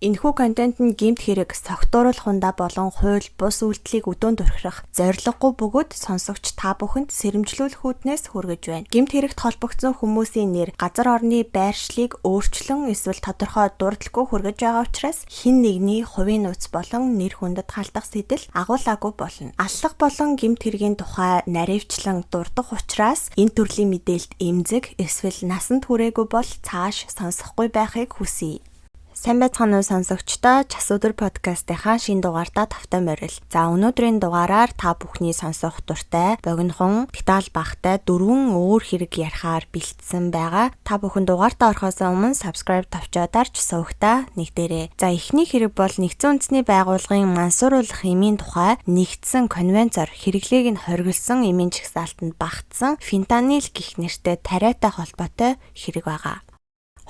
Энэхүү контент нь гэмт хэрэг, согтууруулах хундаа болон хууль бус үйлдэлийг өдөөн дурхирах зорилгогүй бөгөөд сонсогч та бүхэнд сэрэмжлүүлэх үүднээс хүргэж байна. Гэмт хэрэгт холбогдсон хүмүүсийн нэр, газар орны байршлыг өөрчлөн эсвэл тодорхой дурдалгүй хүргэж байгаа учраас хэн нэгний хувийн нууц болон нэр хүндэд халдах сэтэл агуулаагүй болно. Аллах болон гэмт хэргийн тухай наривчлан дурдах учраас энэ төрлийн мэдээлэлд эмзэг эсвэл насанд хүрээгүй бол цааш сонсохгүй байхыг хүсье. Сайн байцгаана уу сонсогчдоо. Час өдөр подкастынхаа шинэ дугаартаа тавтай морил. За өнөөдрийн дугаараар та бүхний сонсох дуртай богинохон, деталь багтай дөрвөн өөр хэрэг ярихаар бэлтсэн байгаа. Та бүхэн дугаартаа орохоос өмнө subscribe товчоо дарж сувагтаа нэгдээрэй. За эхний хэрэг бол нэгдсэн үндэсний байгууллагын мансууруулах эмийн тухай нэгдсэн конвенцоор хэрэглээг нь хориглосон эмийн жагсаалтанд багтсан фентанил гэх нэртэй тариатай холбоотой хэрэг байгаа.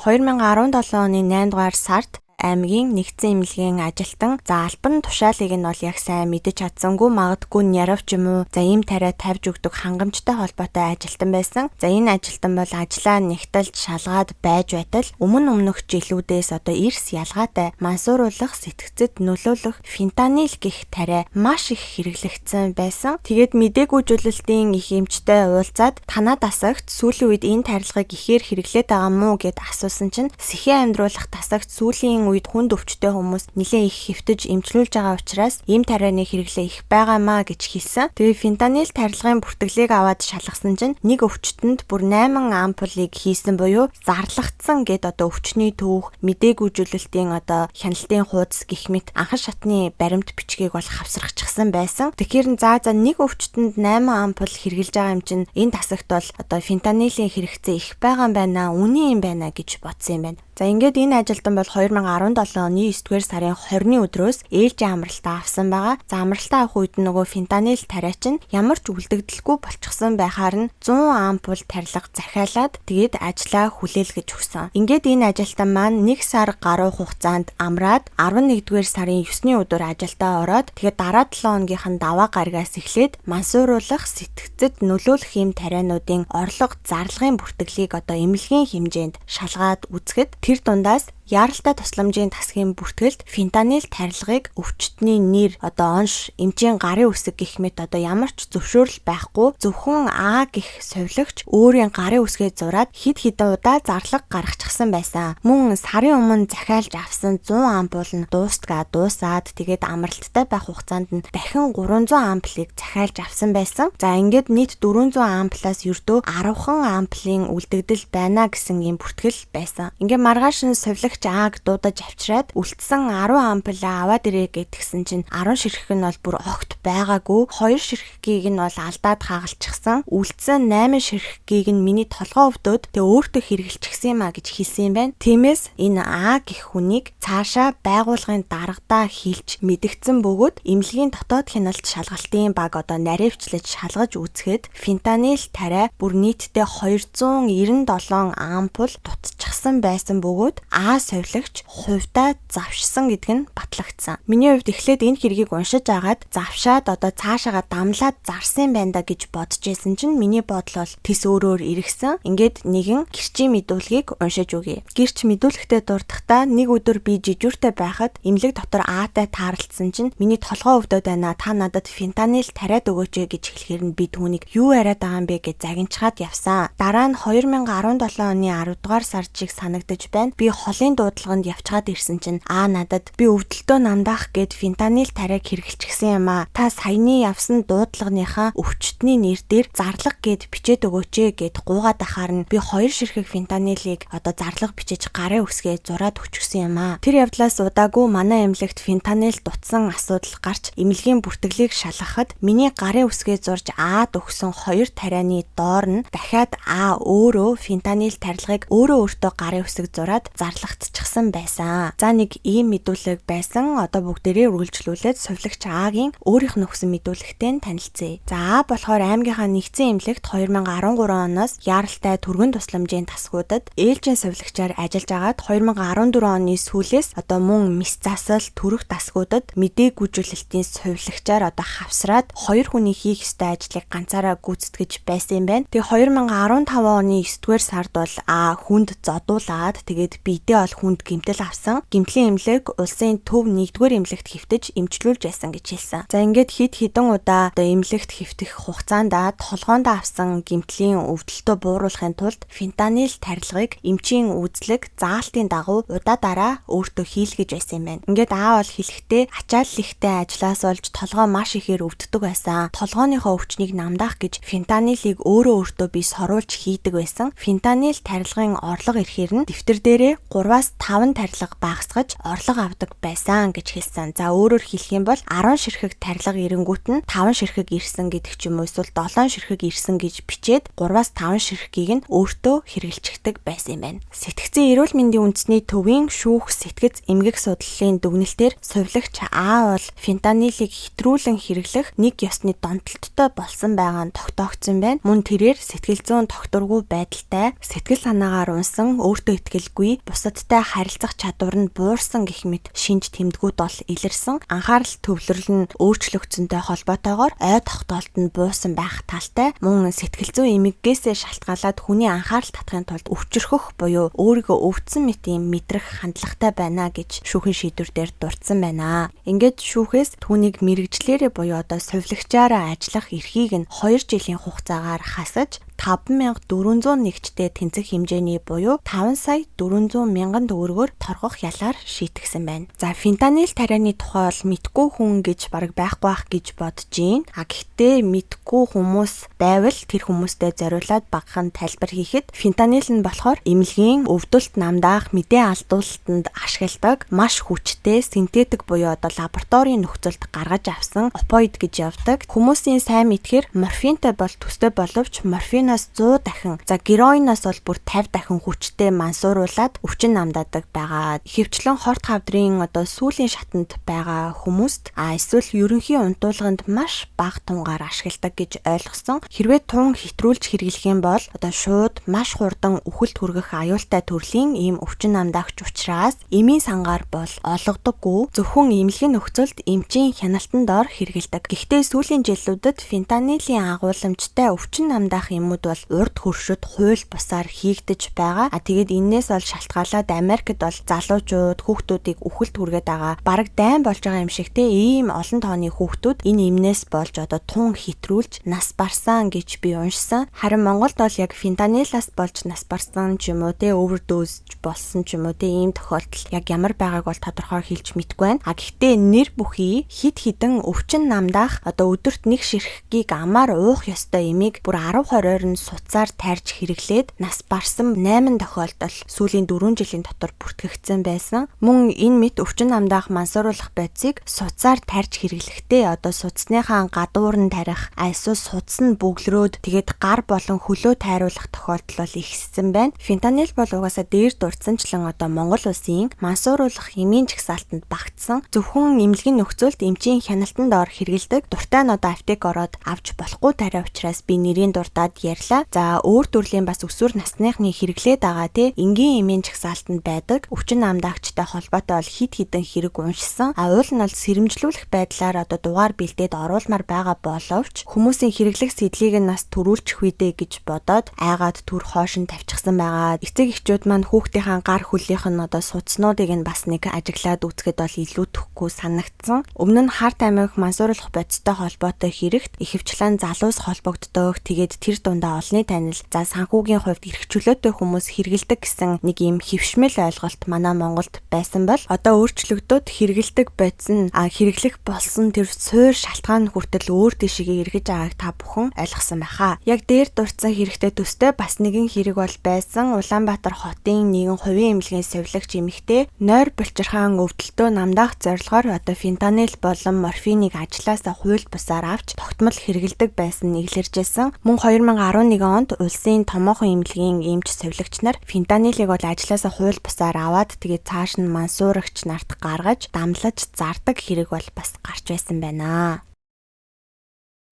2017 оны 8 дугаар сард аймгийн нэгдсэн эмнэлгийн ажилтан за албан тушаалыг нь бол яг сайн мэдэж чадсангүй, магадгүй нярав ч юм уу за ийм тариа тавьж өгдөг хангамжтай холбоотой ажилтан байсан. За энэ ажилтан бол ажлаа нягталж шалгаад байж байтал өмнөх жилүүдээс одоо эрс ялгаатай мансууруулах, сэтгцэд нөлөөлөх фентанил гэх тариа маш их хэрэглэгдсэн байсан. Тэгээд мдэггүйжүүлэлтийн их эмчтэй уулзаад танаа дасагт сүүлийн үед энэ тарилгыг ихээр хэрэглээд байгаа мүү гэд асуусан чинь сэхээ амьдруулах дасагт сүүлийн үед хүнд өвчтэй хүмүүс нэлээд их хэвтэж эмчлүүлж байгаа учраас ийм тарианы хэрэглээ их байгаамаа гэж хэлсэн. Тэгээ фентанил тарилгын бүртгэлийг аваад шалгасан чинь нэг өвчтөнд бүр 8 ампулыг хийсэн буюу зарлагдсан гэд одоо өвчний түүх, мдэггүйжүүлэлтийн одоо хяналтын хуудас гэх мэт анхан шатны баримт бичгийг бол хавсаргачихсан байсан. Тэгэхээр за нэг өвчтөнд 8 ампул хэрэглэж байгаа юм чинь энэ тасагт бол одоо фентанилийн хэрэгцээ их байгаа юм байна, үнэн юм байна гэж бодсон юм байна. За ингээд энэ ажилтан бол 2017 оны 9-р сарын 20-ны өдрөөс ээлжийн амралтаа авсан байгаа. За амралтаа авах үед нөгөө фентанил тариа чинь ямар ч үлдэгдэлгүй болчихсон байхаар нь 100 ампул тарилга захиалаад тэгээд ажлаа хүлээлгэж өгсөн. Ингээд энэ ажилтан маань 1 сар гаруй хугацаанд амраад 11-р сарын 9-ний өдөр ажилдаа ороод тэгээд дараа 7 хоногийнх нь даваа гарагаас эхлээд мансууруулах, сэтгцэд нөлөөлөх ийм тариануудын орлого зарлагын бүртгэлийг одоо эмнэлгийн хэмжээнд шалгаад үзэхэд тэр дундаас яаралтай тусламжийн тасгийн бүртгэлд фентанил тарилгыг өвчтний нэр, одоо онш, эмчийн гарын үсэг гэх мэт одоо ямар ч зөвшөөрөл байхгүй зөвхөн А гэх совилогч өөрийн гарын үсгээ зураад хэд хэдэн удаа зарлага гаргачихсан байсан. Мөн сарын өмнө захиалж авсан 100 ампул нь дуусаад тэгээд амралттай байх хугацаанд нь дахин 300 ампулыг захиалж авсан байсан. За ингээд нийт 400 ампулаас ердөө 10хан ампулын үлдэгдэл байна гэсэн ийм бүртгэл байсан. Ингээд маргааш нь совилогч Аг дуудаж авчираад үлдсэн 10 ампулаа аваад ирээ гэдгсэн чинь 10 ширхэг нь бол бүр огт байгаагүй. 2 ширхгийг нь бол алдаад хагалчихсан. Үлдсэн 8 ширхгийг нь миний толгой өвдөд тэгээ өөртөө хэрэглэчихсэн юм а гэж хэлсэн юм байна. Тиймээс энэ А гэх хүнийг цаашаа байгууллагын даргадаа хилж мэдгдсэн бөгөөд эмнэлгийн дотоод хяналт шалгалтын баг одоо наривчлаж шалгаж үзэхэд фентанил тариа бүр нийтдээ 297 ампул дутчихсан байсан бөгөөд А совилогч хувьдаа завшсан гэдг нь батлагдсан. Миний хувьд эхлээд энэ хэргийг уншиж агаад завшаад одоо цаашаага дамлаад зарсан юм байна да гэж бодож байсан чинь миний бодол бол тэс өөрөөр эргэсэн. Ингээд нэгэн гэрчийн мэдүүлгийг уншиж өгье. Гэрч мэдүүлэхдээ дурдахдаа нэг өдөр би жижүүртэй байхад эмнэлэг дотор Аатай тааралдсан чинь миний толгой өвдөд байна. Та надад фентанил тариад өгөөч гэж хэлэхээр нь би түүнийг юу яриад байгаа юм бэ гэж загинчгаад явсан. Дараа нь 2017 оны 10 дугаар сард шиг санагдаж байна. Би холын дуудлаганд явчгаад ирсэн чинь Аа надад би өвдөлтөө намдаах гэд фентанил тариаг хэрэглэчихсэн юм аа. Та саяны явсан дуудлагынхаа өвчтний нэр дээр зарлага гэд бичээд өгөөч гэд гуугаад ахаар нь би 2 ширхэг фентанилыг одоо зарлага бичиж гарын үсгээ зураад өчгсөн юм аа. Тэр явдлаас удаагүй манай эмнэлэгт фентанил дутсан асуудал гарч эмнэлгийн бүртгэлийг шалгахад миний гарын үсгээ зурж Аад өгсөн 2 тарианы доор нь дахиад А өөрөө фентанил тарилгыг өөрөө өөртөө гарын үсэг зураад зарлагдчихсан байсан. За нэг ийм мэдүүлэг байсан. Одоо бүгдээрээ үргэлжлүүлээд совилогч А-гийн өөрийнх нь өгсөн мэдүүлэгтэй нь танилцъя. За А болохоор аймгийнхаа нэгдсэн эмнэлэгт 2013 оноос яаралтай түргэн тусламжийн тасгуудад ээлжийн совилогчаар ажиллаж агаад 2014 оны сүүлээс одоо мөн мис засал төрөх тасгуудад мдэггүйжүүлэлтийн совилогчаар одоо хавсраад хоёр хүний хийх ёстой ажлыг ганцаараа гүйцэтгэж байсан юм байна. Тэгээ 2015 оны 9 дугаар сард бол А хүнд зодуулаад тэгээд биедээ бол хүнд гэмтэл авсан. Гэмтлийн эмнэлэг улсын төв 1-р эмнэлэгт хэвтэж эмчлүүлж байсан гэж хэлсэн. За ингээд хэд хэдэн удаа одоо эмнэлэгт хэвтэх хугацаанд толгоонд авсан гэмтлийн өвдөлтөө бууруулахын тулд фентанил тарилгыг эмчийн үзлэг заалтын дагуу удаа дараа өөртөө хийлгэж байсан юм байна. Ингээд Аа бол хэлэхдээ ачаал ихтэй ажлаас олж толгой маш ихээр өвддөг байсан. Толгойнхоо өвчнийг намдаах гэж фентанилыг өөрөө өөртөө би соруулж хийдэг байсан. Фентанил тарилгын орлого ирэхээр нь дэвтэр дээрээ 3-5 тарилга багасгаж орлого авдаг байсан гэж хэлсэн. За өөрөөр хэлэх юм бол 10 ширхэг тарилга ирэнгүүт нь 5 ширхэг ирсэн гэдэг ч юм уу эсвэл 7 ширхэг ирсэн гэж бичээд 3-5 ширхгийг нь өөртөө хэрэглэчихдэг байсан юм байна. Сэтгцийн эрүүл мэндийн үндэсний төвийн шүүх сэтгэц эмгэг судлалын дүгнэлтээр сувилагч А бол фентанилыг хэтрүүлэн хэрэглэх нэг ёсны донтолттой болсон байгаа нь тогтоогдсон байна. Мөн тэрээр сэтгэл зүйн тогтворгүй байдалтай, сэтгэл санаагаар унсан, өөртөө итгэлгүй, бусадтай харилцах чадвар нь буурсан гэх мэт шинж тэмдгүүд бол илэрсэн. Анхаарал төвлөрөл нь өөрчлөгдсөнтэй холбоотойгоор ой тогтоолт нь буусан байх талтай. Мөн сэтгэл зүйн эмгэгээс шалтгаалаад хүний анхаарал татахын тулд өвчрөхөх буюу өөрийгөө өвдсөн мэт юм мэдрэх хандлагатай байна гэж шүүхийн шийдвэр дээр дурдсан байна. Ингээд шүүхээс түүнийг мэрэгжлээрээ буюу одоо сувилагчаараа ажиллах эрхийг нь 2 жилийн хугацаагаар хасаж 5400 нэгчтэй тэнцэх хэмжээний буюу 5 сая 400 мянган төгрөгөөр торгох ялаар шийтгсэн байна. За фентанил тарианы тухай бол мэдгүй хүн гэж бараг байхгүй байх гэж бодож гин. А гэхдээ мэдгүй хүмүүс байвал тэр хүмүүстэй зориулаад багахан тайлбар хийхэд фентанил нь болохоор эмнэлгийн өвдөлт намдаах, мэдээ алдуулалтанд ашигладаг маш хүчтэй синтетик буюу одоо лабораторийн нөхцөлд гаргаж авсан опиоид гэж явдаг. Хүмүүсийн сайн мэдхээр морфинтай бол төстэй боловч морфин 100 дахин, за героиноос бол бүр 50 дахин хүчтэй мансууруулад өвчин намдаадаг байгаа. Ихэвчлэн хорт хавдрын одоо сүүлийн шатанд байгаа хүмүүст эсвэл ерөнхий унтуулганд маш бага тунгаар ашигладаг гэж ойлгосон. Хэрвээ тун хэтрүүлж хэрэглэх юм бол одоо шууд маш хурдан үхэлд хүргэх аюултай төрлийн ийм өвчин намдаагч учраас эмийн сангаар бол олгодоггүй, зөвхөн эмнэлгийн нөхцөлд эмчийн хяналтанд дор хэрэглэдэг. Гэхдээ сүүлийн жилүүдэд фентанилийн агуулмжтай өвчин намдаах юм бол урд хөршөд хууль бусаар хийгдэж байгаа. А тэгээд энээс бол шалтгаалаад Америкт бол залуучууд хүүхдүүдийг үхэлд хүргээд байгаа. Бараг дайн болж байгаа юм шиг те ийм олон тооны хүүхдүүд энэ эмнээс болж одоо тун хэтрүүлж нас барсан гэж би уншсан. Харин Монголд бол яг фентанилаас болж нас барсан ч юм уу те overdose болсон ч юм уу те ийм тохиолдол яг ямар байгааг бол тодорхой хэлж мэдэхгүй байна. А гэхдээ нэр бүхий хид хідэн өвчин намдаах одоо өдөрт нэг ширхгийг амаар уух ёстой эмийг бүр 10 20-оор нь суцаар тарьж хэрэглээд нас барсан 8 тохиолдол сүүлийн 4 жилийн дотор бүртгэгдсэн байсан. Мөн энэ мэт өвчин намдаах мансууруулах бодисыг суцаар тарьж хэрэглэхдээ одоо судасныхаа гадуур нь тарих, эсвэл судас нь бөглөрөөд тэгээд гар болон хөлөө тайруулах тохиолдол бол ихссэн байна. Фентанил бол угаасаа дээр дурдсанчлан одоо Монгол улсын мансууруулах эмийн жагсаалтанд багтсан. Зөвхөн эмнэлгийн нөхцөлд эмчийн хяналтанд дор хэрэглэдэг. Дуртай нь одоо аптек ороод авч болохгүй тариа учраас би нэрийн дурдаад ярьлаа. За өөр төрлийн бас өсвөр насныхны хэрэглээд байгаа те энгийн эмийн жагсаалтанд байдаг өвчин намдаагчтай холбоотой бол хид хідэн хэрэг уншсан. А уул нь бол сэрэмжлүүлэх байдлаар одоо дугаар бэлдээд оруулмаар байгаа боловч хүмүүсийн хэрэглэх сэдлийг нь нас төрүүлчих үедээ гэж бодоод айгаад түр хоош нь тавьчихсан байгаа. Эцэг эхчүүд маань хүүхдийнхаа гар хөлийнх нь одоо судснуудыг нь бас нэг ажиглаад үзэхэд бол илүүтэхгүй санагдсан. Өмнө нь харт амиг мансууруулах бодистой холбоотой хэрэгт ихэвчлэн залуус холбогддог. Тэгээд тэр дундаа олонний танил, за санхүүгийн хувьд эрх чөлөөтэй хүмүүс хэрэгэлдэг гэсэн нэг ийм хэвшмэл ойлголт манай Монголд байсан бол одоо өөрчлөгдөөд хэрэгэлдэг бодис нь хэрэглэх болсон тэр суур шалтгаан хүртэл өөр тийшээ эргэж байгааг та бүхэн ойлгосон байхаа. Яг дээр дурдсан хэрэгтэй төстэй бас нэгэн хэрэг бол байсан. Улаанбаатар хотын нэгэн хувийн эмнэлгийн сувилагч эмэгтэй нойр булчирхаан өвдөлтөө намдаах зорилгоор одоо фентанил болон морфиныг ажлаасаа хууль бусаар авч тогтмол хэрэглэдэг байсан нь илэрчээсэн. Мөн 2011 онд улсын томоохон эмнэлгийн эмч сувилагч нар фентанилыг бол ажлаасаа хууль бусаар аваад тэгээд цааш нь мансуурагч нарт гаргаж дамлаж зардаг хэрэг бол бас гарч байсан байна.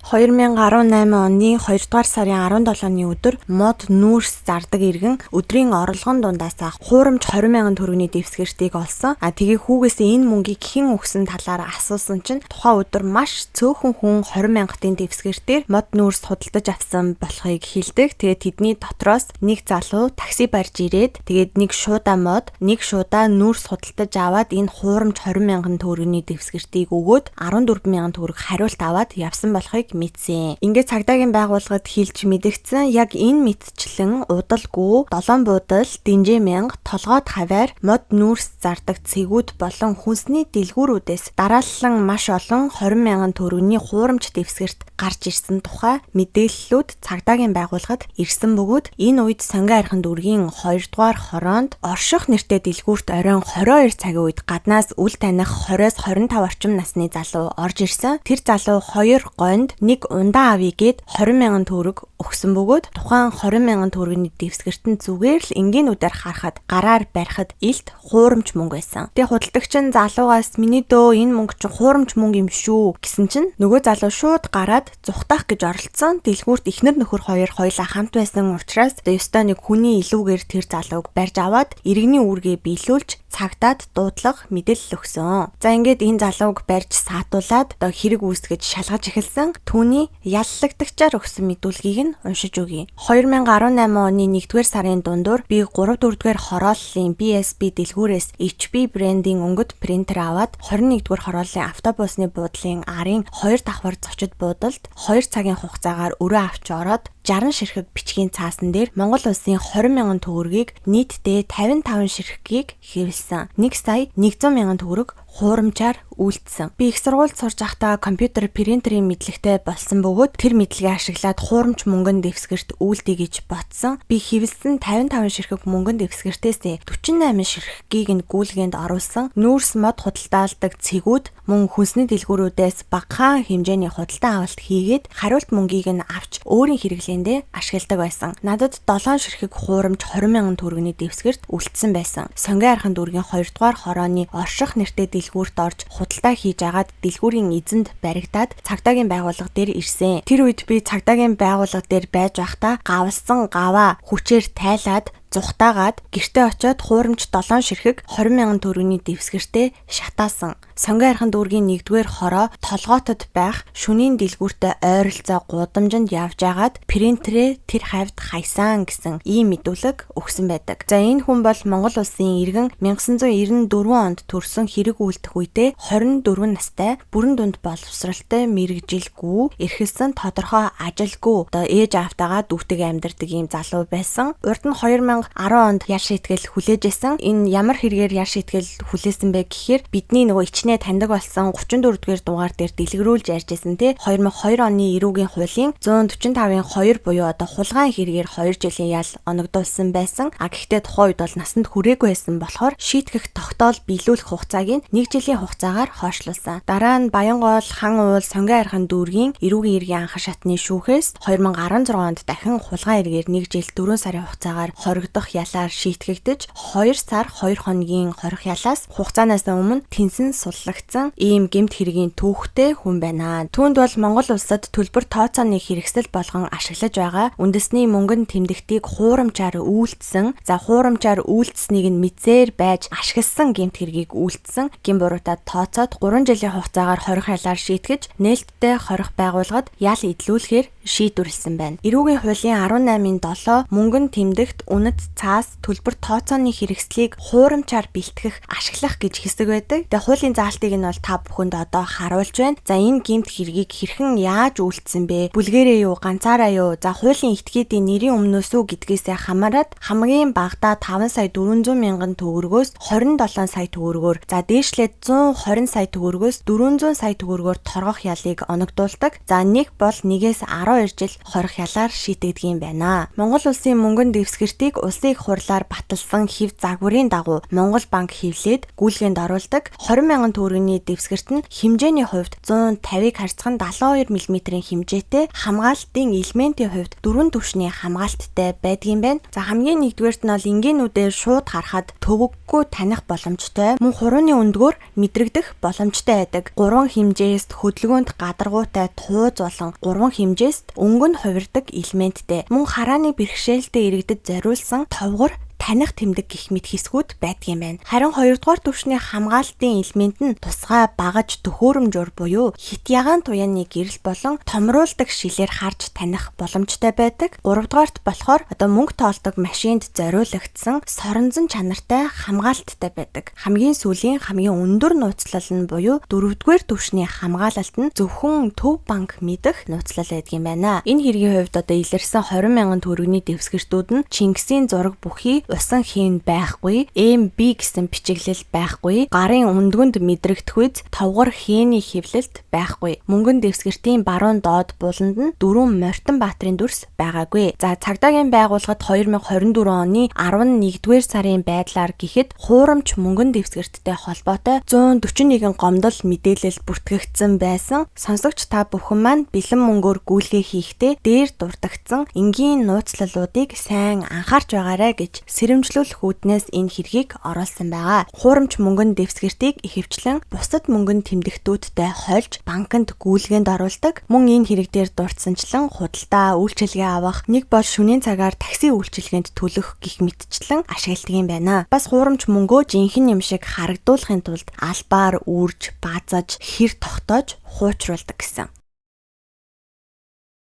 2018 оны 2 дугаар сарын 17-ны өдөр мод нүүрс зардаг иргэн өдрийн орлогон дундаасаа хуурамч 20 мянган төгрөгийн дэвсгэртийг олсон. А тэгээ хүүгээсээ энэ мөнгийг хэн өгсөн талаар асуусан чинь тухайн өдөр маш цөөхөн хүн 20 мянгатын дэвсгэртээр мод нүүрс худалдаж авсан болохыг хэлдэг. Тэгээд тэдний дотроос нэг залуу такси барьж ирээд, тэгээд нэг шуудаа мод, нэг шуудаа нүүрс худалдаж аваад, энэ хуурамч 20 мянган төгрөгийн дэвсгэртийг өгөөд 14 мянган төгрөг хариулт аваад явсан болохыг мэдсэн. Ингээд цагдаагийн байгууллагад хэлж мэдэгдсэн. Яг энэ мэтчлэн Удалгүй, Долоон буудал, Динжээ мянга, Толгойд хавиар мод нүүрс зардаг цэгүүд болон хүнсний дэлгүүрүүдээс дараалан маш олон 20 мянган төгрөгийн хуурамч дэвсгэрт гарч ирсэн тухай мэдээллүүд цагдаагийн байгууллагад ирсэн бөгөөд энэ үед Сонгон архин дүүргийн 2 дугаар хороонд Орших нэртэй дэлгүүрт оройн 22 цагийн үед гаднаас үл таних 20-оос 25 орчим насны залуу орж ирсэн. Тэр залуу хоёр гонд нэг ундаа авъя гээд 20 мянган төгрөг өгсөн бөгөөд тухайн 20 мянган төгрөгийн дэвсгэрт нь зүгээр л энгийнүүдээр харахад, гараар барихад илт хуурамч мөнгө байсан. Тэгээ худалдагч нь залуугаас "Миний дөө, энэ мөнгө чинь хуурамч мөнгө юм шүү" гэсэн чинь нөгөө залуу шууд гараад зугтаах гэж оролдсон. Дэлгүүрт эхнэр нөхөр хоёр хоёлаа хамт байсан учраас одоо ёстой нэг хүний илүүгээр тэр залууг барьж аваад иргэний үүргээ биелүүлж цагдаад дуудлага мэдээлэл өгсөн. За, ингээд энэ залууг барьж саатуулаад одоо хэрэг үүсгэж шалгаж эхэлсэн. Түүний яллагдагчаар өгсөн мэдүүлгийг нь уншиж өгье. 2018 оны 1-р сарын дундуур би 3 4-р хорооллын BSB дэлгүүрээс HP брендийн өнгөт принтер аваад 21-р хорооллын автобусны буудлын арын 2 давхар зочид буудалд 2 цагийн хугацаагаар өрөө авч ороод 60 ширхэг бичгийн цаасан дээр Монгол улсын 20 мянган төгрөгийг, нийтдээ 55 ширхгийг хэвлэсэн. 1 сая 100 мянган төгрөг хуурамчаар үйлдсэн. Би их сургуульд сурж байхдаа компьютер, принтерийн мэдлэгтэй болсон бөгөөд тэр мэдлэгээ ашиглаад хуурамч мөнгөн дэвсгэрт үйлдэй гэж бодсон. Би хэвлэсэн 55 ширхэг мөнгөн дэвсгэртээс 48 ширхгийг нь гүйлгээнд оруулсан. Нүүрс мод худалдаалдаг цэгүүд мөн хүнсний дэлгүүрүүдээс багахан хэмжээний худалдан авалт хийгээд хариулт мөнгийг нь авч өөрийн хэрэглээндээ ашигладаг байсан. Надад 7 ширхэг хуурамч 20 мянган төгрөгийн дэвсгэрт үлдсэн байсан. Сонгон архан дүүргийн 2 дугаар хорооны Орших нэртэй дэлгүүрт орж худалдаа хийж агаад дэлгүүрийн эзэнд баригдаад цагдаагийн байгууллага дээр ирсэн. Тэр үед би цагдаагийн байгууллага дээр байж байхдаа гавлсан гаваа хүчээр тайлаад, зугтаагаад гэртээ очиод хуурамч 7 ширхэг 20 мянган төгрөгийн дэвсгэртээ шатаасан. Сонгон архан дүүргийн 1-р хороо Толгоотод байх шүнийн дэлгүүртэй ойролцоо гудамжинд явж агаад принтерээ тэр хавьд хайсан гэсэн ийм мэдүүлэг өгсөн байдаг. За, энэ хүн бол Монгол улсын иргэн, 1994 онд төрсөн, хэрэг үйлдэх үедээ 24 настай, бүрэн дунд боловсралтай, мэргэжилгүй, эрхэлсэн, тодорхой ажилгүй, одоо ээж аавтайгаа, дүүтэйгээ амьдардаг ийм залуу байсан. Урд нь 2010 онд ял шийтгэл хүлээж исэн. Энэ ямар хэрэгээр ял шийтгэл хүлээсэн бэ гэхээр бидний нөгөө ичнээ таньдаг болсон 34 дугаар дугаар дээр дэлгэрүүлж ярьж исэн те, 2002 оны эрүүгийн хуулийн 145-ын 2 буюу одоо хулгайн хэрэгээр 2 жилийн ял оногдуулсан байсан. А гэхдээ тухайн үед бол насанд хүрээгүй байсан болохоор шийтгэх тогтоол биелүүлэх хугацааг нь 1 жилийн хугацаагаар хойшлуулсан. Дараа нь Баянгол, Хан уул, Сонгон архан дүүргийн эрүүгийн иргэн анхан шатны шүүхээс 2016 онд дахин хулгайн хэрэгээр 1 жил 4 сарын хугацаагаар хоригдох ялаар шийтгэгдэж, 2 сар 2 хоногийн хорих ялаас хугацаанаас өмнө тэнсэн суллагдсан ийм гэмт хэргийн түүхтэй хүн байна. Түүнд бол Монгол улсад төлбөр тооцооны хэрэгсэл болгон ашиглаж байгаа үндэсний мөнгөн тэмдэгтийг хуурамчаар үйлдсэн, за, хуурамчаар үйлдсэнийг нь мэдсээр байж ашигласан гэмт хэргийг үйлдсэн гэм буруутай тооцоод 3 жилийн хугацаагаар хорих ялаар шийтгэж, нээлттэй хорих байгууллагад ял эдлүүлэхээр шийдвэрлэсэн байна. Эрүүгийн хуулийн 18-ын 7 мөнгөн тэмдэгт, үнэт цаас, төлбөр тооцооны хэрэгслийг хуурамчаар бэлтгэх, ашиглах гэж хэсэг байдаг. Тэгээ хуулийн заалтыг нь бол та бүхэнд одоо харуулж байна. За, энэ гэмт хэргийг хэрхэн яаж үйлдсэн бэ? Бүлгээрээ юу, ганцаараа юу? За, хуулийн этгээдийн нэрийн өмнөөс үү гэдгээсээ хамаарат хамгийн багадаа 5 сая 400 мянган төгрөгөөс 27 сая төгрөгөөр, за, дээшлээд 120 сая төгрөгөөс 400 сая төгрөгөөр торгох ялыг оногдуулдаг. За, нэг бол 1-ээс 12 жил хорих ялаар шийтгдэг юм байна. Монгол улсын мөнгөн дэвсгэртийг улсын улсын их хурлаар баталсан хэв загварын дагуу Монгол банк хэвлээд гүйлгээнд оруулдаг. 20 мянган төгрөгийн дэвсгэрт нь хэмжээний хувьд 150-ыг харьцхан 72 мм-ийн хэмжээтэй, хамгаалтын элементийн хувьд 4 түвшний хамгаалттай байдгийн байна. За хамгийн нэгдүгээрт нь бол энгийнүүдээр шууд харахад төвөггүй таних боломжтой, мөн хурууны өндгөөр мэдрэгдэх боломжтой байдаг. 3 хэмжээст хөдөлгөөнт гадаргуутай тууз болон 3 хэмжээст өнгө нь хувирдаг элементтэй. Мөн харааны бэрхшээлтэй иргэдэд зориулсан товгор таних тэмдэг гэх мэт хэсгүүд байдгийн байна. Харин 2 дугаар түвшний хамгаалтын элемент нь тусгай багаж төхөөрөмжөөр буюу хит ягаан туяаны гэрэл болон томруулдаг шилээр харж таних боломжтой байдаг. 3 дугаарт болохоор одоо мөнгө тоолдог машинд зориулагдсан соронзон чанартай хамгаалттай байдаг. Хамгийн сүүлийн хамгийн өндөр нууцлал нь буюу 4-р түвшний хамгаалалт нь зөвхөн Төв банк мэдэх нууцлал байдгийн байна. Энэ хэргийн хувьд одоо илэрсэн 20 мянган төгрөгийн дэвсгэртүүд нь Чингисийн зураг бүхий усан хийн байхгүй, MB гэсэн бичиглэл байхгүй, гарын өндгөнд мэдрэгдэхүйц товгор хээний хэвлэлт байхгүй. Мөнгөн дэвсгэртийн баруун доод буланд нь дөрвөн Мортон баатрын дүрс байгаагүй. За цагдаагийн байгууллагад 2024 оны 11-р сарын байдлаар гэхэд хуурамч мөнгөн дэвсгэрттэй холбоотой 141 гомдол мэдээлэл бүртгэгдсэн байсан. Сонсогч та бүхэн маань бэлэн мөнгөөр гүйлгээ хийхдээ дээр дурдагдсан энгийн нууцлалуудыг сайн анхаарч байгаарай гэж сэрэмжлүүлэх үүднээс энэ хэргийг оруулсан байгаа. Хуурамч мөнгөн дэвсгэртийг ихэвчлэн бусад мөнгөн тэмдэгтүүдтэй хольж банкнд гүйлгээнд оруулдаг. Мөн энэ хэрэг дээр дурдсанчлан худалдаа, үйлчилгээ авах, нэг бол шөнийн цагаар такси үйлчилгээнд төлөх гэх мэтчлэн ашигладаг юм байна. Бас хуурамч мөнгөө жинхэнэ юм шиг харагдуулахын тулд албаар үрж, баазаж, хэр тогтоож хуучруулдаг гэсэн.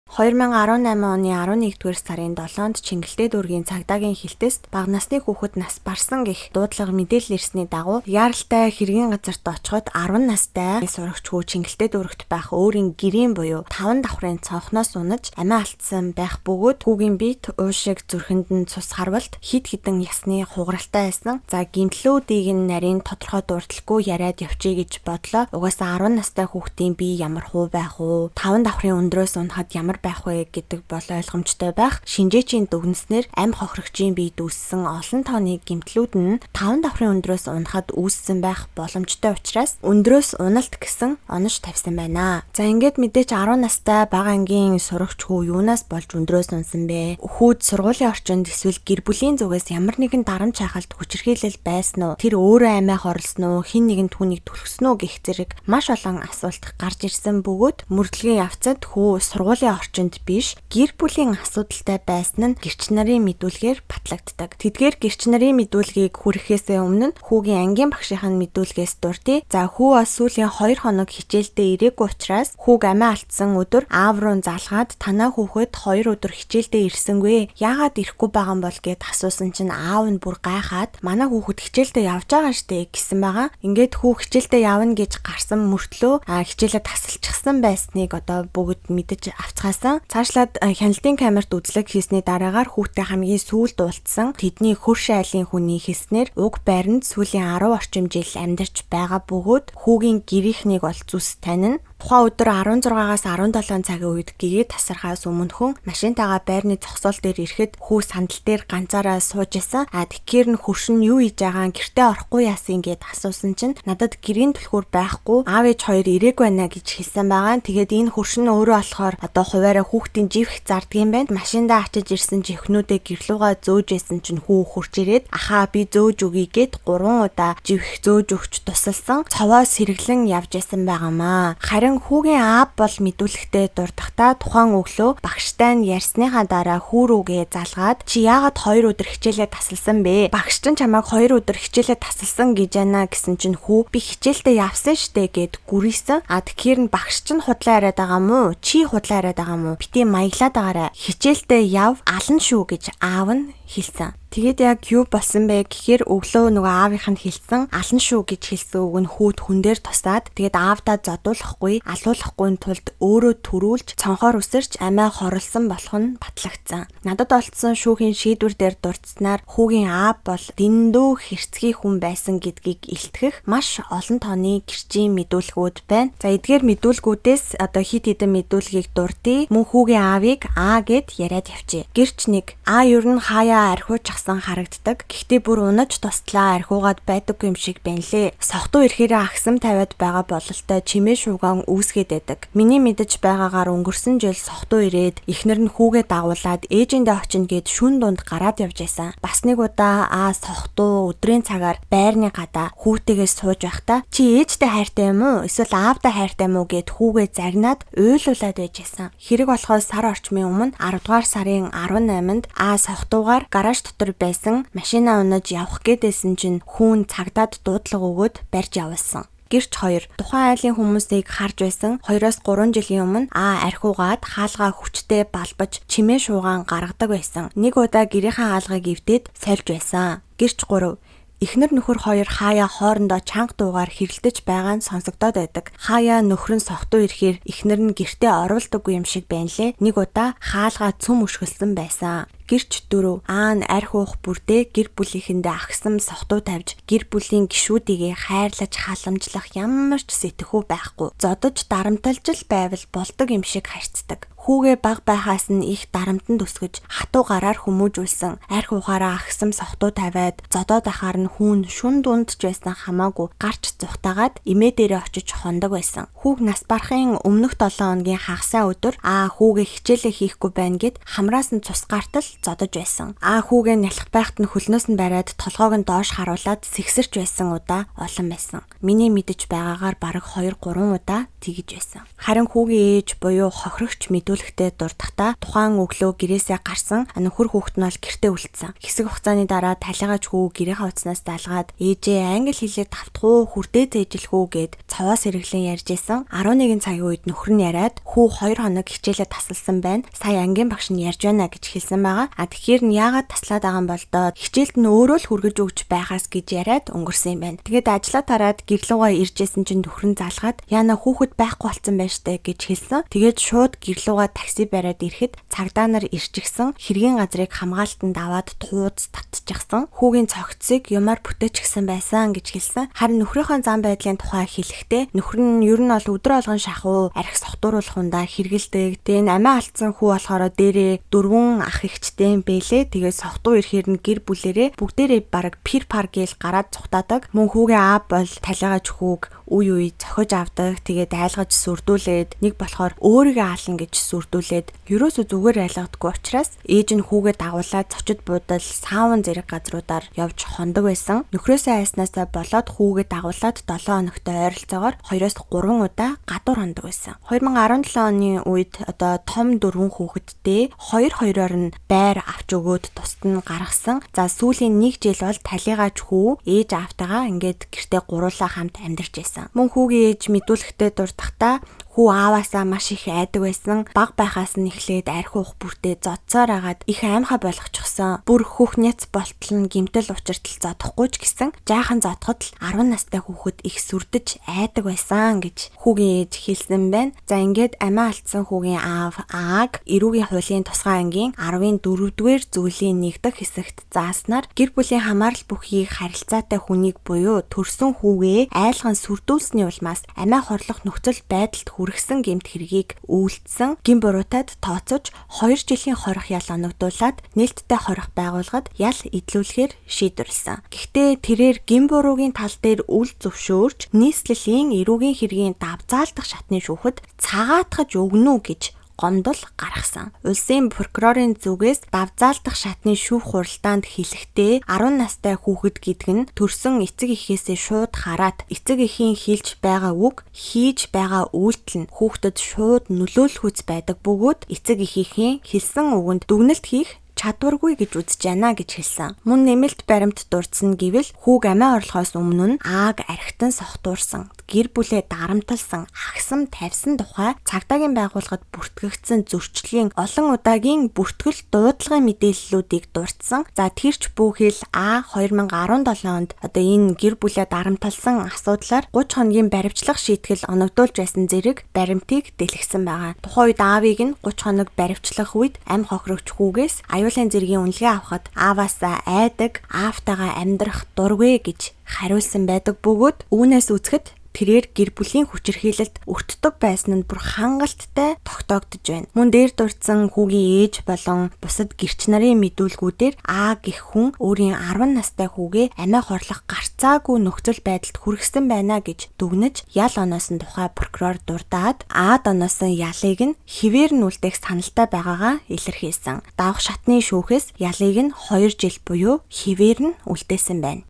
2018 оны 11-р сарын 7-нд Чингэлтэй дүүргийн цагдаагийн хилтэст бага насны хүүхэд нас барсан гэх дуудлага мэдээлэл ирсний дагуу яаралтай хэргийн газарт очиход 10 настай сурагч хүү Чингэлтэй дүүрэгт байх өөрийн гэрийн буюу 5 давхрын цонхноос унаж амиа алдсан байх бөгөөд хүүгийн биет уушиг зүрхэнд нь цус харвалт хид хідэн ясны хугаралтай байсан. За гэмтлүүдийг нь нарийн тодорхой дурдлахгүй яриад явчий гэж бодлоо. Угаасаа 10 настай хүүхдийн бие ямар хуу байх уу? 5 давхрын өндрөөс унахад ямар байх вэ гэдэг бол ойлгомжтой байх. Шинжээчийн дүгнэснээр амь хохирогчийн биед үүссэн олон тооны гэмтлүүд нь 5 давхрын өндрөөс унахад үүссэн байх боломжтой учраас өндрөөс уналт гэсэн онош тавьсан байна. За ингээд мэдээч 10 настай бага ангийн сурагч хүү юунаас болж өндрөөс унсан бэ? Хүүд сургуулийн орчинд эсвэл гэр бүлийн зүгээс ямар нэгэн дарамт шахалт хүчирхийлэл байсан уу? Тэр өөрөө амиа хорлосон уу? Хэн нэгэн түүнийг түлхсэн үү гэх зэрэг маш олон асуулт гарч ирсэн бөгөөд мөрдлөгийн явцад хүү сургуулийн орчинд биш гэр бүлийн асуудалтай байсан нь гэрч нарын мэдүүлгээр батлагддаг. Тэдгээр гэрч нарын мэдүүлгийг хүрэхээсээ өмнө хүүгийн ангийн багшийнх нь мэдүүлгээс дурдъя. За хүү бас сүүлийн 2 хоног хичээлдээ ирээгүй учраас хүүг амиа алдсан өдөр аав руу залгаад танаа хүүхэд 2 өдөр хичээлдээ ирсэнгүй. Яагаад ирэхгүй байгаа юм бол гэд асуусан чинь аав нь бүр гайхаад манай хүүхэд хичээлдээ явж байгаа штэ гэсэн байгаа. Ингээд хүү хичээлдээ явна гэж гарсан мөртлөө хичээлээ тасалчихсан байсныг одоо бүгд мэдэж авцгаасан. Цаашлаад хяналтын камерт үзлэг хийсний дараагаар хүүтэй хамгийн сүүлд уулзсан тэдний хөрш айлын хүний хэлснээр уг байранд сүүлийн 10 орчим жил амьдарч байгаа бөгөөд хүүгийн гэрийнхнийг бол зүс танина. Тухайн өдөр 16-аас 17 цагийн үед гэрээ тасархаас өмнөхөн машинтайгаа байрны зогсоол дээр ирэхэд хүү сандал дээр ганцаараа сууж исэн. А тэгэхээр нь хөрш нь юу хийж байгаа гэртээ орохгүй яасан гэд асуусан чинь надад гэрийн түлхүүр байхгүй, аав ээж хоёр ирээгүй байна гэж хэлсэн байгаа. Тэгээд энэ хөрш нь өөрөө болохоор одоо хуваараа хүүхдийн живх зардгийн байна. Машиндаа ачиж ирсэн живхнүүдээ гэрлүүгээ зөөж исэн чинь хүү хурж ирээд ахаа би зөөж өгье гэд 3 удаа живх зөөж өгч тусалсан. Цовоо сэргэлэн явж исэн байгаамаа. Харин хүүгийн аав бол мэдүүлэхдээ дурдахдаа тухайн өглөө багштай нь ярьсныхаа дараа хүү рүүгээ залгаад чи яагаад 2 өдөр хичээлээ тасалсан бэ? Багш чинь чамайг 2 өдөр хичээлээ тасалсан гэж байна гэсэн чинь хүү би хичээлдээ явсан штэ гэд гүрийсэн. А тэгэхээр нь багш чинь худлаа яриад байгаа мó? Чи худлаа яриад байгаа мó? Бити маяглаад байгаарай. Хичээлдээ яв ална шүү гэж аав нь хэлсэн. Тэгээд яг юу болсон бэ гэхээр өглөө нөгөө аавынх нь хэлсэн ална шүү гэж хэлсэн үг нь хүүд хүн дээр тусаад тэгээд аавдаа зодуулахгүй алуулахгүй тулд өөрөө төрүүлж цонхоор үсэрч амиа хорлсон болох нь батлагдсан. Надад олдсон шүүхийн шийдвэр дээр дурдсанаар хүүгийн аав бол дэндүү хэрцгий хүн байсан гэдгийг илтгэх маш олон тооны гэрчийн мэдүүлгүүд байна. За эдгээр мэдүүлгүүдээс одоо хид хідэн мэдүүлгийг дурдъя. Мөн хүүгийн аавыг Аа гэд яриад явчих. Гэрч нэг А ер нь хаяа архиуч алгасан харагддаг. Гэхдээ бүр унаж туслаа архиугаад байдаггүй юм шиг байна лээ. Сохтуу ирэхээрээ агсам тавиад байгаа бололтой чимээ шуугаан үүсгээд байдаг. Миний мэдэж байгаагаар өнгөрсөн жил сохтуу ирээд эхнэр нь хүүгээ дагуулад ээжиндээ очино гэд шүн дунд гараад явж байсан. Бас нэг удаа сохтуу өдрийн цагаар байрны гадаа хүүтэйгээ сууж байхдаа чи ээжтэй хайртай юм уу? Эсвэл аавдаа хайртай юм уу гэд хүүгээ загнаад уйлуулад байж байсан. Хэрэг болохоос сар орчмын өмнө 10 дугаар сарын 18-нд сохтуугаар гараж дотор байсан машина унаж явах гээдсэн чинь хүүн цагдаад дуудлага өгөөд барьж явуулсан. Гэрч 2 тухайн айлын хүмүүсийг харж байсан 2-3 жилийн өмнө архиугаад хаалгаа хүчтэй балбаж чимээ шуугаан гаргадаг байсан. Нэг удаа гэрийнхээ хаалгыг эвдээд сольж байсан. Гэрч 3 эхнэр нөхөр хоёр хаяа хоорондоо чанга дуугаар хэрэлдэж байгаа нь сонсогдоод байдаг. Хаяа нөхөр нь сохтуу ирэхээр эхнэр нь гэртээ оруулдаггүй юм шиг байна лээ. Нэг удаа хаалгаа цөм өшгөлсөн байсан. Гэрч 4 аа нь арх уух бүрдээ гэр бүлийнхэндээ агсам сохтуу тавьж гэр бүлийн гишүүдийгээ хайрлаж халамжлах ямар ч сэтгэхүй байхгүй. Зодож дарамталж л байвал болдог юм шиг харьцдаг. Хүүгээ баг байхаас нь их дарамтанд өсгөж хатуу гараар хүмүүжүүлсэн. Арх уухаараа агсам сохтуу тавиад зодоод ахаар нь хүүн шүн дунд ч байсан хамаагүй гарч зүхтаагаад эмээ дээрээ очиж хондог байсан. Хүүг нас барахын өмнөх 7 хоногийн хагасаа өдөр хүүгээ хичээлээ хийхгүй байна гэд хамраас нь цус гартал зодож байсан. Хүүгээ нялх байхад нь хөлнөөс нь бариад толгойг нь доош харуулад сэгсэрч байсан удаа олон байсан. Миний мэдэж байгаагаар бараг 2-3 удаа тэгэж байсан. Харин хүүгийн ээж буюу хохирогч мэдүүлэхдээ дурдахдаа тухайн өглөө гэрээсээ гарсан нөхөр хүүхэд нь бол гэртээ үлдсэн. Хэсэг хугацааны дараа талигач хүү гэрийнхээ утаснаас залгаад ээжээ англи хэлээр тавтах уу хүрдээ зээжлэх үү гэд цовоос хэрэглэн ярьж исэн. 11 цагийн үед нөхөр нь яриад хүү 2 хоног хичээлээ тасалсан байна. Сая ангийн багш нь ярьж байна гэж хэлсэн байгаа. Тэгэхээр нь яагаад таслаад байгаа юм бол доо хичээлд нь өөрөө л хүргэж өгч байхаас гэж яриад өнгөрсөн юм байна. Тэгээд ажлаа тараад гэрлүүгээ ирж исэн чинь нөхөр нь залгаад яана хүүхэд байхгүй болсон байж таа гэж хэлсэн. Тэгээд шууд гэрлүүгээ такси бариад ирэхэд цагдаа нар ирчихсэн. Хэргийн газрыг хамгаалтанд аваад тууз татчихсан. Хүүгийн цогцсыг юмар бүтээчихсэн байсан гэж хэлсэн. Харин нөхрийнхөө зам байдлын тухай хэлэхдээ нөхөр нь ер нь бол өдөр болгон шахуу арх сохтууруулах хундаа хэргэлдэг. Тэгээ энэ амиа алдсан хүү болохоор дээрээ 4 ах эгчтэй юм бэлээ. Тэгээд сохтуу ирэхээр нь гэр бүлэрээ бүгдээрээ бараг пир пар гээл гараад цухтаадаг. Мөн хүүгийн аав бол талигач хүүг үе үе цохиж авдаг. Тэгээд айлгаж сүрдүүлээд нэг болохоор өөрийгөө аална гэж сүрдүүлээд ерөөсөө зүгээр айлгадаггүй учраас ээж нь хүүгээ дагуулад зочид буудал саун зэрэг газруудаар явж хондог байсан. Нөхрөөсөө айснаасаа болоод хүүгээ дагуулад 7 хоногтой ойролцоогоор 2-3 удаа гадуур хондог байсан. 2017 оны үед одоо том 4 хүүхэдтэй 2-2-оор нь байр авч өгөөд тусад нь гаргасан. За сүүлийн 1 жил бол талигач хүү ээж аавтайгаа ингээд гэртээ гуруулаа хамт амьдарч байсан. Мөн хүүгийн ээж мэдүүлэхдээ дурдахдаа хүү ааваасаа маш их айдаг байсан. Баг байхаас нь эхлээд архи уух бүртээ зодсоор агаад их аймхай болгочихсон. Бүр хүүх няц болтол нь гимтэл учиртал зодохгүй ч гэсэн жаахан зодоход л 10 настай хүүхэд их сүрдэж айдаг байсан гэж хүүгийн ээж хэлсэн байна. За ингээд амиа алдсан хүүгийн аав Ааг эрүүгийн хуулийн тусгай ангийн 10-ын 4-р зүйлийн 1 дахь хэсэгт зааснаар гэр бүлийн хамаарал бүхий харилцаатай хүнийг буюу төрсөн хүүгээ айлган сүрдүүлсний улмаас амиа хорлох нөхцөл байдалд хүргэсэн гэмт хэргийг үйлдсэн гэм буруутад тооцож 2 жилийн хорих ял оногдуулаад нээлттэй хорих байгууллагад ял эдлүүлэхээр шийдвэрлэсэн. Гэхдээ тэрээр гэм буруугийн тал дээр үл зөвшөөрч нийслэлийн эрүүгийн хэргийн давзаалдах шатны шүүхэд цагаатгаж өгнө үү гэж гомдол гаргасан. Улсын прокурорын зүгээс давзаалдах шатны шүүх хуралдаанд хэлэхдээ 10 настай хүүхэд гэдэг нь төрсөн эцэг эхээсээ шууд хараад эцэг эхийн хэлж байгаа үг, хийж байгаа үйлдэл нь хүүхдэд шууд нөлөөлөхүйц байдаг бөгөөд эцэг эхийнхээ хэлсэн үгэнд дүгнэлт хийх чадваргүй гэж үзэж байна гэж хэлсэн. Мөн нэмэлт баримт дурдсан гэвэл хүүг амиа орлохоос өмнө нь Ааг архитан сохтуурсан, гэр бүлээ дарамтлсан, агсам тавьсан тухай цагдаагийн байгууллагад бүртгэгдсэн зөрчлийн олон удаагийн бүртгэл дуудлагын мэдээллүүдийг дурдсан. За тэрч бүхэл А 2017 онд одоо энэ гэр бүлээ дарамтлсан асуудлаар 30 хоногийн баривчлах шийтгэл оногдуулж байсан зэрэг баримтыг дэлгэсэн байгаа. Тухайн үед аавыг нь 30 хоног баривчлах үед ам хохирогч хүүгээс аюулын зэргийн үнэлгээ авахад ааваасаа айдаг, аавтайгаа амьдрах дургүй гэж хариулсан байдаг бөгөөд үүнээс үзэхэд Тэрээр гэр бүлийн хүчирхийлэлд өртдөг байсан нь бүр хангалттай тогтоогдож байна. Мөн дээр дурдсан хүүгийн ээж болон бусад гэрч нарын мэдүүлгүүдээр А гэх хүн өөрийн 10 настай хүүгээ амиа хорлох гарцаагүй нөхцөл байдалд хүргэсэн байна гэж дүгнэж ял оноосон тухай прокурор дурдаад А доносон ялыг нь хэвээр нь үлдээх саналтай байгаагаа илэрхийлсэн. Давх шатны шүүхээс ялыг нь 2 жил буюу хэвээр нь үлдээсэн байна.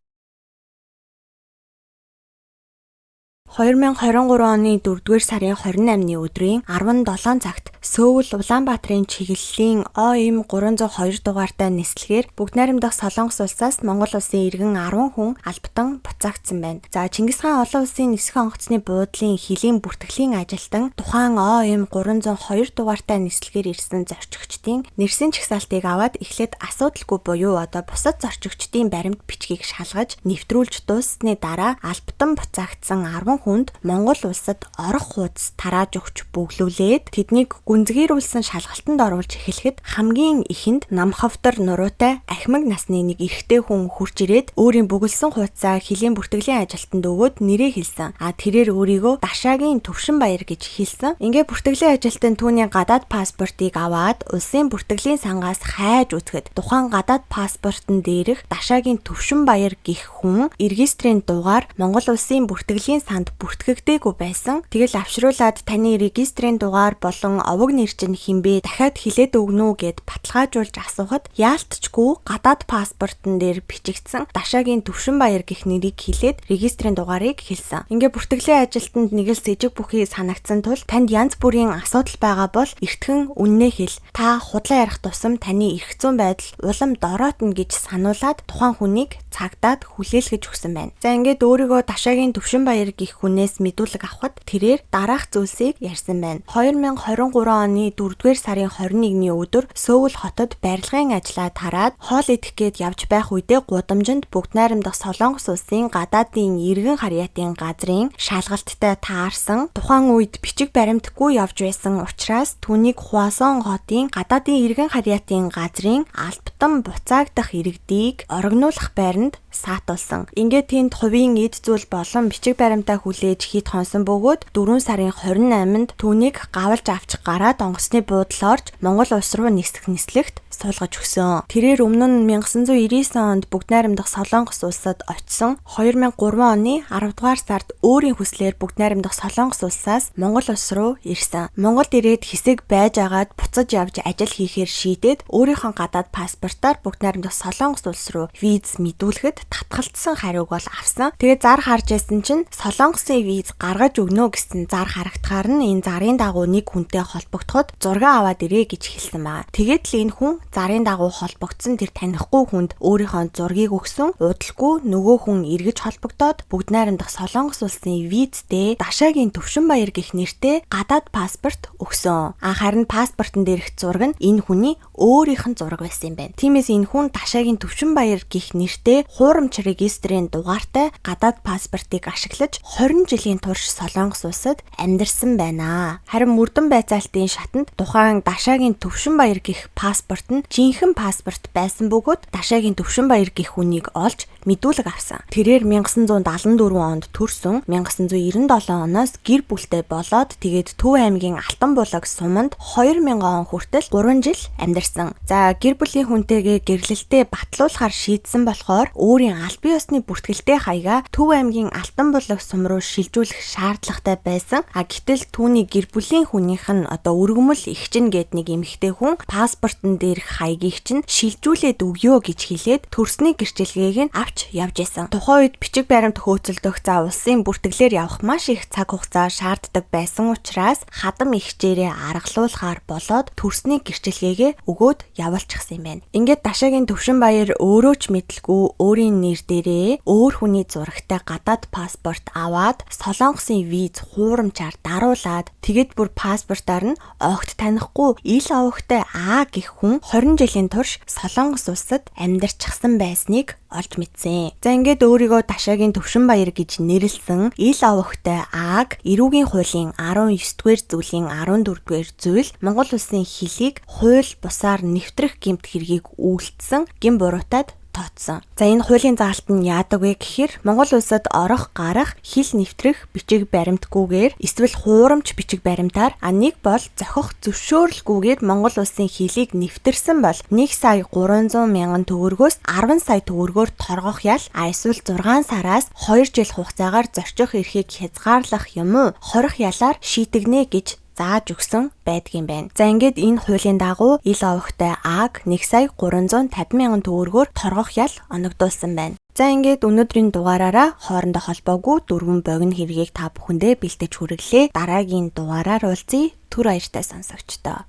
2023 оны 4-р сарын 28-ны өдрийн 17 цагт Сөүл Улаанбаатарын чиглэлийн ОМ 302 дугаартай нислэгээр Бүгд найрамдах Солонгос улсаас Монгол улсын иргэн 10 хүн албатан буцаагдсан байна. За, Чингис хаан олон улсын нисэх онгоцны буудлын хөлийн бүртгэлийн ажилтан тухайн ОМ 302 дугаартай нислэгээр ирсэн зорчигчдын нэрсийн чагсаалтыг аваад эхлээд асуудалгүй буюу одоо бусад зорчигчдын баримт бичгийг шалгаж нэвтрүүлж дууссаны дараа албатан буцаагдсан 10 хүнд Монгол улсад орох хуудас тарааж өгч бөглүүлээд тэднийг гүнзгийрүүлсэн шалгалтанд оруулж эхлэхэд хамгийн ихэнд Намхавдар нуруутай ахмаг насны нэг эрэгтэй хүн хурж ирээд өөрийн бөглөсөн хуудасаа хөлийн бүртгэлийн ажилтнанд өгөөд нэрээ хэлсэн. А тэрээр өөрийгөө Дашаагийн Төвшин Баяр гэж хэлсэн. Ингээ бүртгэлийн ажилтан түүний гадаад паспортыг аваад улсын бүртгэлийн сангаас хайж үзэхэд тухайн гадаад паспортон дээрх Дашаагийн Төвшин Баяр гэх хүн регистрийн дугаар Монгол улсын бүртгэлийн санд бүртгэгдээгүй байсан. Тэгэл авшруулаад таны регистрийн дугаар болон овог нэр чинь хэн бэ? Дахиад хэлээд өгнө үү гэд баталгаажуулж асуухад яалтчгүй гадаад паспортон дээр бичигдсэн Дашаагийн Төвшин Баяр гэх нэрийг хэлээд регистрийн дугаарыг хэлсэн. Ингээ бүртгэлийн ажилтнанд нэг л сэжиг бүхий санагдсан тул танд янз бүрийн асуудал байгаа бол эртхэн үннээ хэл. Та худлаа ярих тусам таны эрх зүйн байдал улам дороотно гэж сануулад тухайн хүнийг цагдаад хүлээлгэж өгсөн байна. За, ингээд өөрийгөө Дашаагийн Төвшин Баяр гэх хүнээс мэдүүлэг авахад тэрээр дараах зүйлсийг ярьсан байна. 2023 оны 4-р сарын 21-ний өдөр Сөүл хотод барилгын ажлаа тараад хоол идэх гээд явж байх үедээ гудамжинд Бүгд найрамдах Солонгос улсын гадаадын иргэн харьяатын газрын шалгалттай таарсан. Тухайн үед бичиг баримтгүй явж байсан учраас түүнийг Хуасон хотын гадаадын иргэн харьяатын газрын албатан буцаагдах иргэдийг орогнуулах байранд саатуулсан. Ингээд тэнд хувийн эд зүйл болон бичиг баримтаа хүлээж хит хонсон бөгөөд 4 сарын 28-нд түүнийг гавалж авч гараад онгоцны буудлын орж Монгол улс руу нисэх нислэгт суулгаж өгсөн. Тэрээр өмнө нь 1999 онд Бүгд найрамдах Солонгос улсад очисон. 2003 оны 10 дугаар сард өөрийн хүслээр Бүгд найрамдах Солонгос улсаас Монгол улс руу ирсэн. Монголд ирээд хэсэг байж агаад буцаж явж ажил хийхээр шийдээд өөрийнхөө гадаад паспортоор Бүгд найрамдах Солонгос улс руу виз мэдүүлэхэд татгалцсан хариуг бол авсан. Тэгээд зар харж байсан чинь Солонгосын виз гаргаж өгнө гэсэн зар харагдахаар нь энэ зарын дагуу нэг хүнтэй холбогдоход зураг аваад ирээ гэж хэлсэн байгаа. Тэгээд л энэ хүн зарын дагуу холбогдсон тэр танихгүй хүнд өөрийнхөө зургийг өгсөн. Удалгүй нөгөө хүн эргэж холбогдоод Бүгд найрамдах Солонгос улсын визтэй Дашаагийн Төвшин Баяр гэх нэртэй гадаад паспорт өгсөн. А харин паспортон дээрх зураг нь энэ хүний өөрийнх нь зураг байсан юм байна. Тиймээс энэ хүн Дашаагийн Төвшин Баяр гэх нэртэй хуурамч регистрийн дугаартай гадаад паспортыг ашиглаж 20 жилийн турш Солонгос улсад амьдарсан байна. Харин мөрдөн байцаалтын шатанд тухайн Дашаагийн Төвшин Баяр гэх паспорт нь жинхэнэ паспорт байсан бөгөөд Дашаагийн Төвшин Баяр гэх хүнийг олж мэдүүлэг авсан. Тэрээр 1974 онд төрсөн, 1997 оноос гэр бүлтэй болоод тэгээд Төв аймгийн Алтанбулаг суманд 2000 он хүртэл 3 жил амьдарсан. За, гэр бүлийн хүнтэйгээ гэрлэлтээ батлуулахар шийдсэн болохоор өөрийн албан ёсны бүртгэлтэй хаягаа Төв аймгийн Алтанбулаг сум руу шилжүүлэх шаардлагатай байсан. А гэтэл түүний гэр бүлийн хүнийх нь одоо өргөмөл эгчин гээд нэг эмэгтэй хүн паспортон дээрх хаягийг чинь шилжүүлээд өгөө гэж хэлээд төрсний гэрчилгээг нь авч явж исэн. Тухайн үед бичиг баримт хөөцөлдөх, за улсын бүртгэлээр явах маш их цаг хугацаа шаарддаг байсан учраас хадам эгчээрээ аргалуулахаар болоод төрсний гэрчилгээгээ өгөөд явуулчихсан юм байна. Ингээд Дашаагийн Төвшин Баяр өөрөө ч мэдлгүй өөрийн нэр дээрээ өөр хүний зурагтай гадаад паспорт аваад Солонгосын виз хуурамчаар даруулаад тэгээд бүр паспортаар нь огт танихгүй ил овогтой А гэх хүн 20 жилийн турш Солонгос улсад амьдарчихсан байсныг олж мэдсэн. За, ингээд өөрийгөө Дашаагийн Төвшин Баяр гэж нэрлсэн ил овогтой Аг эрүүгийн хуулийн 19-р зүйлийн 14-р зүйл Монгол улсын хөлийг хууль бусаар нэвтрэх гэмт хэргийг үйлдсэн гэм буруутаад тооцсон. За, энэ хуулийн заалт нь яадаг вэ гэхээр Монгол улсад орох, гарах, хил нэвтрэх бичиг баримтгүйгээр эсвэл хуурамч бичиг баримтаар нэг бол зохих зөвшөөрлгүйгээр Монгол улсын хилийг нэвтэрсэн бол 1 сая 300 мянган төгрөгөөс 10 сая төгрөгөөр торгох ял, эсвэл 6 сараас 2 жил хугацаагаар зорчих эрхийг хязгаарлах юм уу хорих ялаар шийтгэнэ гэж зааж өгсөн байдгийн байна. За, ингээд энэ хуулийн дагуу ил овогтой А-г 1 сая 350 мянган төгрөгөөр торгох ял оногдуулсан байна. За, ингээд өнөөдрийн дугаараараа хоорондоо холбоогүй дөрвөн богино хэргийг та бүхэндээ бэлдэж хүргэлээ. Дараагийн дугаараар уулзъя. Түр баяртай, сонсогчдоо.